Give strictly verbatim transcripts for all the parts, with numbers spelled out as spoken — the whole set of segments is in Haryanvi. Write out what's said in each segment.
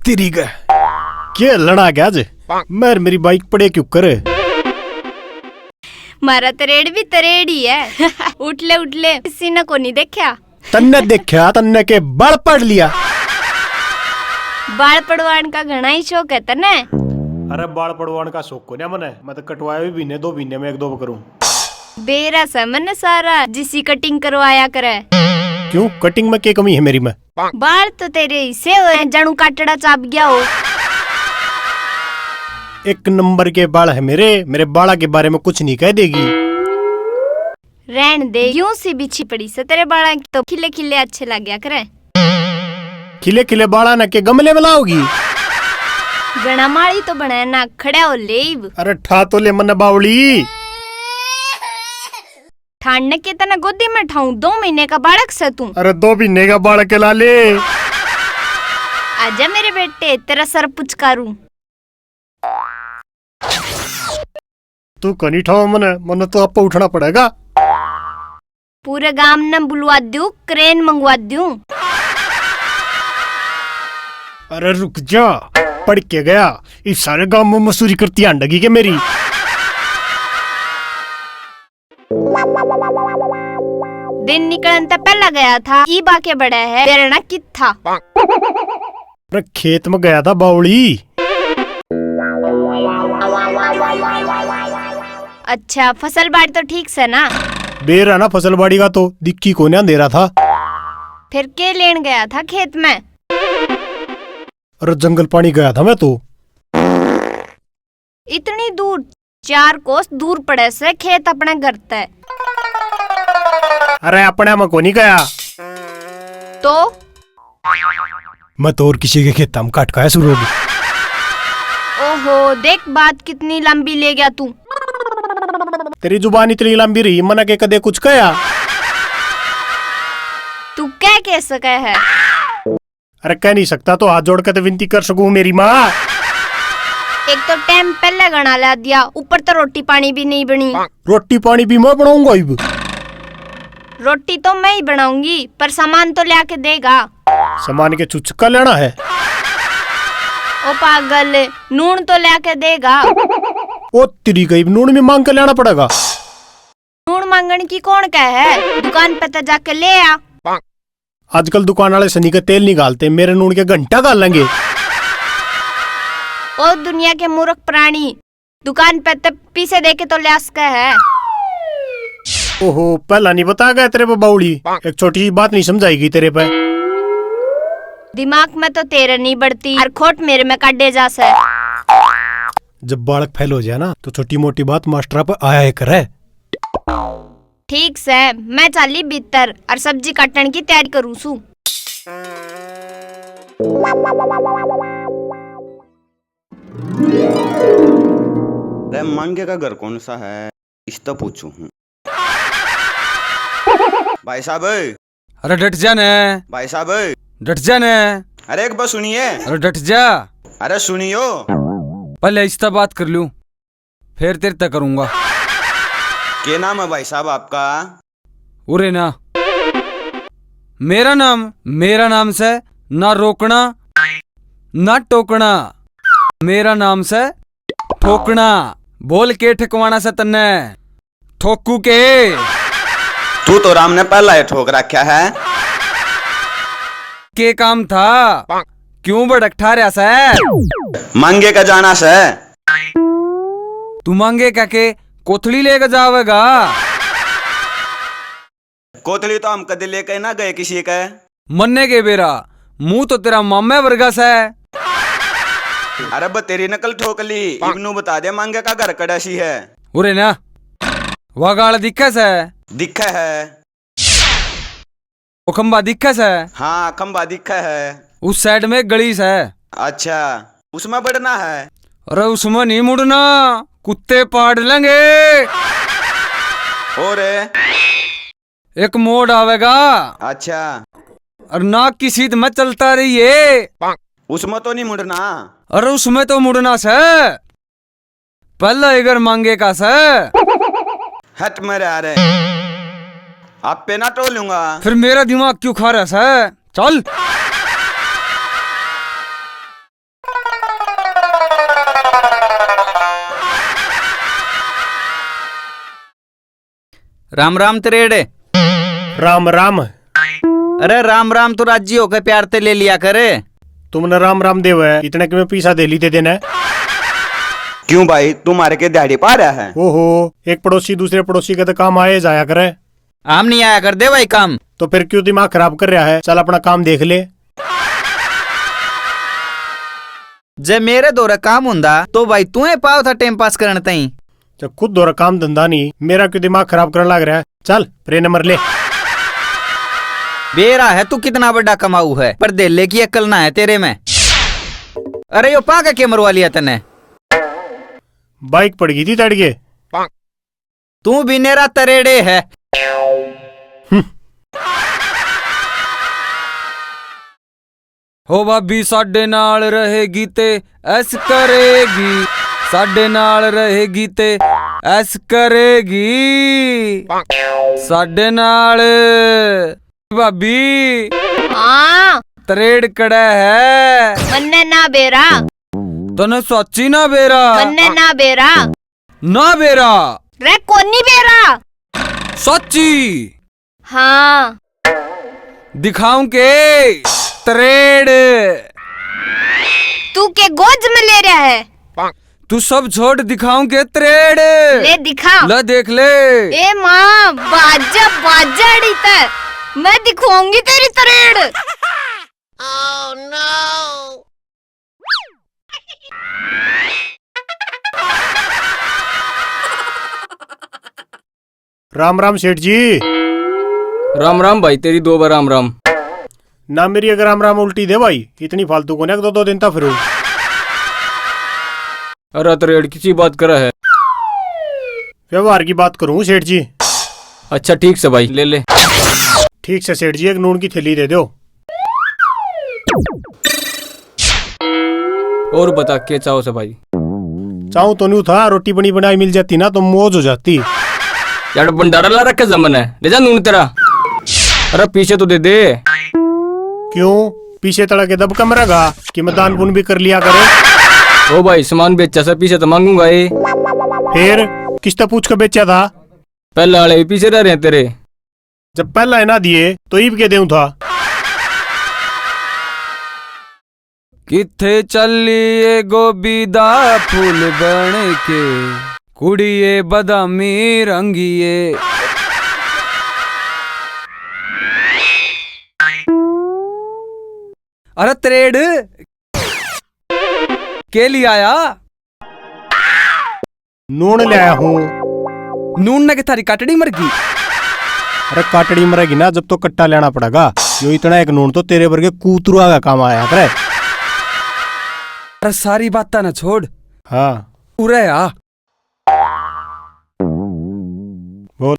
तेरी का। के लड़ा गया आज? मैं और मेरी बाइक पड़े क्यों कर? मारा तरेड़ भी तरेड़ ही है। उठ ले, उठ ले, किसी ने को नहीं देखा। तन्ने देखा, तन्ने के बाल पड़ लिया। बाल पड़वाण का घणा ही शौक है तन्ने। अरे बाल पड़वाण का शौक को ना मने, मैं तो कटवाया भी महीने दो महीने में एक दो करूं। बेरा से मन्ने सारा जिसी कटिंग करवाया करे। क्यों, कटिंग में के कमी है मेरी में? बाल तो तेरे हिस्से हो जाणू काटड़ा चाप गया हो। एक नंबर के बाल है मेरे, मेरे बाला के बारे में कुछ नहीं कह देगी। रहन दे, यूं सी बिछी पड़ी से तेरे बाला की तो खिले खिले अच्छे लग गया करे। खिले खिले बाला ना के गमले में लाओगी? घणा माली तो बने ना, खड़ा हो ले इब। अरे ठा तो ले मन्ने बावली। ठाण ने के तने गोदी में ठाऊं, दो महीने का बालक से तू। अरे दो महीने का बालक के लाले। आजा मेरे बेटे, तेरा सर पुचकारूं। तू कनी ठाओ मने, मने तो आपा उठना पड़ेगा। पूरे गांव ने बुलवा दूं, क्रेन मंगवा दूं। अरे रुक जा, पढ़ के गया, इस सारे गांव में मसूरी करती आंडगी के मेरी। दिन निकलन तै पहला गया था, ईब आके बड़ा है, बेरना कित था? अरे खेत में गया था बावली। अच्छा, फसल बाड़ी तो ठीक से ना? बेरा ना फसल बाड़ी का तो दिक्की कोन्या अंधेरा था। फिर के लेन गया था खेत में? अरे जंगल पानी गया था मैं तो। इतनी दूर? चार कोस दूर पड़े से खेत अपने घर तै। अरे अपने में कोनी गया। तो? मैं तो और किसी के खेत में काट काया शुरू होगी। ओहो, देख बात कितनी लंबी ले गया तू। तेरी जुबान इतनी लंबी रही, मना के कदे कुछ कहा? तू क्या कह सके है? अरे कह नहीं सकता तो हाथ जोड़ के तो विनती कर सकूं मेरी माँ। एक तो टाइम पहले घणा ला दिया, ऊपर तो रोटी पानी भी नहीं बनी। रोटी पानी भी मैं बनाऊंगा इब। रोटी तो मैं ही बनाऊंगी, पर सामान तो ल्या के देगा। सामान के छुचक्का लेना है? ओ पागल, नून तो ल्या के देगा। ओ तेरी गई, नून भी मांग के लेना पड़ेगा। नून मांगण की कौन कह है, दुकान पे तो जाके ले आ। आजकल दुकान वाले सनी का तेल नहीं घालते, मेरे नून के घंटा घाल लेंगे। ओ दुनिया के मूर्ख प्राणी, दुकान पे तो पीसे दे के तो ल्या सके है। ओहो, पहला नहीं बता गया तेरे पे बावली, एक छोटी सी बात नहीं समझाएगी तेरे पे। दिमाग में तो तेरे नहीं बढ़ती, और खोट मेरे में काटे जा से। जब बालक फेल हो जाए ना, तो छोटी मोटी बात मास्टरा पे आया ही करे। ठीक सै, मैं चाली भीतर और सब्जी काटण की तैयारी करूँ सूं। अरे, मांगे का घर कौन सा है, इस तो पूछूं हूँ। भाई साहब। अरे डट जा ने। भाई साहब। डट जा ने। अरे एक बार सुनिए। अरे डट जा। अरे सुनियो। पहले इससे बात कर लूं। फिर तेरे तक करूंगा। के नाम है भाई साहब आपका? उरे ना। मेरा नाम, मेरा नाम से ना रोकना, ना टोकना। मेरा नाम से ठोकना। बोल के ठकवाना से तन्ने? ठोकू के? तू तो राम ने पहला ही ठोक रखा है। के काम था? क्यों भड़क ठा रहा से? मांगे का जाना से। तू मांगे का के कोथली लेके जावेगा? कोथली तो हम कदे लेके ना गए किसी के। मन्ने के बेरा, मुंह तो तेरा मामे वर्गा से। अरे ब तेरी नकल ठोक ली। इब नू बता दे मांगे का घर कड़ा सी है। उरे ना, वा गाल दिखे से? दिखे है। वो खंबा दिखे से? हाँ, खंबा दिखे है। उस साइड में एक गली से। अच्छा, उसमें बढ़ना है? अरे उसमें नहीं मुड़ना, कुत्ते पाड़ लेंगे। और? एक मोड़ आवेगा। अच्छा। और ना किसी में चलता रहिए। उसमें तो नहीं मुड़ना? अरे उसमें तो मुड़ना से। पहला इगर मांगे का से। हट मेरे आ रहे। आप पे ना टोलूंगा। फिर मेरा दिमाग क्यों खा रहा से? चल। राम राम तरेड़े। राम राम। अरे राम राम तो राजी होकर प्यार ते ले लिया करे। तुमने राम राम देवे, इतने कि मैं पीसा दे ली थे देने। क्यों भाई, तुम्हारे के दिहाड़ी पा रहा है? ओहो, एक पड़ोसी दूसरे पड़ोसी के तो काम आए जाया करे। हम नहीं आया कर दे भाई काम। तो फिर क्यों दिमाग खराब कर रहा है? चल अपना काम देख ले। जे मेरे धोरे काम हुंदा तो भाई तू ए पाव था टाइम पास करण ताई। जब खुद धोरे काम धंधा नहीं, मेरा क्यों दिमाग खराब करने लग रहा है? चल प्रे नंबर ले। बेरा है तू कितना बड़ा कमाऊ है, पर धेले की अक्ल ना है तेरे में। अरे यो पा के के मरवा लिया तने? बाइक पड़ गई थी तड़के। तू भी नेरा तरेड़े है। हम्म। हो भाभी साडे नाल रहेगी ते ऐस करेगी, साडे नाल रहेगी ते ऐस करेगी, साडे नाल। भाभी। हाँ। तरेड़ कड़े है? मन्ने ना बेरा। तने साची ना बेरा? मन्ने ना बेरा। ना बेरा। रे कोनी बेरा। साची। हाँ। दिखाऊं के तरेड़। तू के गोज में ले रहा है? तू सब छोड़, दिखाऊं के तरेड़। ले दिखा। ले देख ले। ए माँ, बाजा बाजा अड़ी ते। मैं दिखवाऊंगी तेरी तरेड़। राम राम सेठ जी। राम राम भाई, तेरी दो बार राम राम। ना मेरी एक राम राम उल्टी दे भाई, इतनी फालतू को ना दो दो दिन तक फिरूं। अरे तरेड़ किसी बात करे है? व्यवहार की बात करूं सेठ जी। अच्छा ठीक से भाई, ले ले। ठीक से सेठ जी, एक नून की थैली दे दो। और बता के चाहो से भाई? चाहूं तो न्यू था, रोटी बनी बनाई मिल जाती ना तो मौज हो जाती। यार भंडारा ला रखे जमन है, ले जा नून तेरा। अरे पीछे तो दे दे। क्यों, पीछे तड़ा के दब कम रहेगा कि मैं दान पुण्य भी कर लिया करे? ओ भाई, सामान बेचा से पीछे तो मांगूंगा ही। फिर किससे पूछ के बेचा था? पहले वाले भी पीछे रह रहे हैं तेरे। जब पहला ही ना दिए तो ईब के देऊं था। किथे चली ये गोभी दा फूल बन के, कुड़िए बदामी रंगिए। अरे तरेड़, के लिए आया? नून ले आया हूँ। नून ने के थारी काटड़ी मर गई? अरे काटड़ी मरेगी ना, जब तो कट्टा लेना पड़ेगा। यो इतना एक नून तो तेरे वर्गे कूतरुआ का काम आया करे। अरे सारी बातां ना छोड़। हाँ। उरे आ। बोल।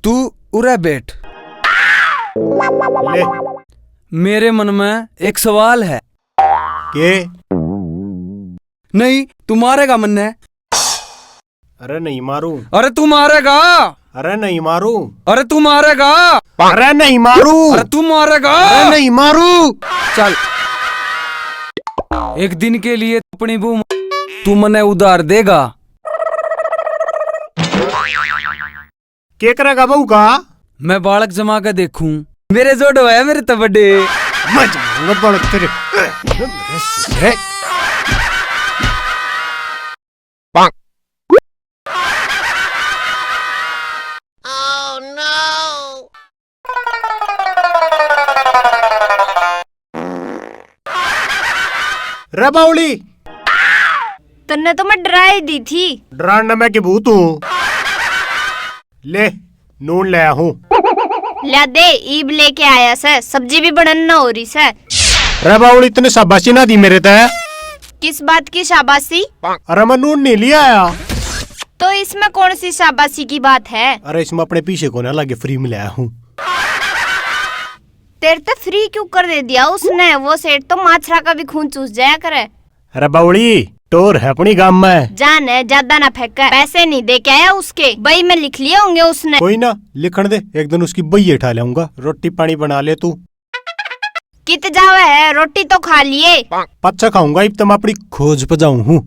तू उरे बैठ। ले। मेरे मन में एक सवाल है। के? नहीं, तू मारेगा मन्ने। अरे नहीं मारू। अरे तू मारेगा। अरे नहीं मारू। अरे तू मारेगा। अरे नहीं मारू। अरे तू मारेगा। अरे नहीं मारू। चल, एक दिन के लिए अपनी बहू, तू मन्ने उधार देगा। के करेगा बहू का? मैं बालक जमा के देखूं। मेरे जोड़ो है, मेरे तो बड़े। मैं जमाऊंगा बालक तेरे। रे बावली। तन्ने तो मैं डरा ही दी थी। डरान ना मैं के भूत हूँ। ले, नून ले आया हूँ। ल्या दे, ईब लेके आया सै, सब्जी भी बनन ना हो रही सै। रे बावली, तन्ने शाबाशी ना दी मेरे तै। किस बात की शाबाशी? अरे मैं नून नहीं लिया आया। तो इसमें कौन सी शाबाशी की बात है? अरे इसमें अपने पीछे को ना लगे, फ्री में ले आया हूँ। तेरे ते फ्री क्यों कर दे दिया उसने? वो सेठ तो माछरा का भी खून चूस जाया करे। अरे बावली, टोर है अपनी गाम में। जान है, ज्यादा ना फेंक, पैसे नहीं दे के आया उसके, बई में लिख लिए होंगे उसने। कोई ना, लिखण दे, एक दिन उसकी बई उठा लाऊंगा। रोटी पानी बना ले तू। कित जावे है, रोटी तो खा लिए। पाछा खाऊंगा, इब तो मैं अपनी खोज पे जाऊं हूँ।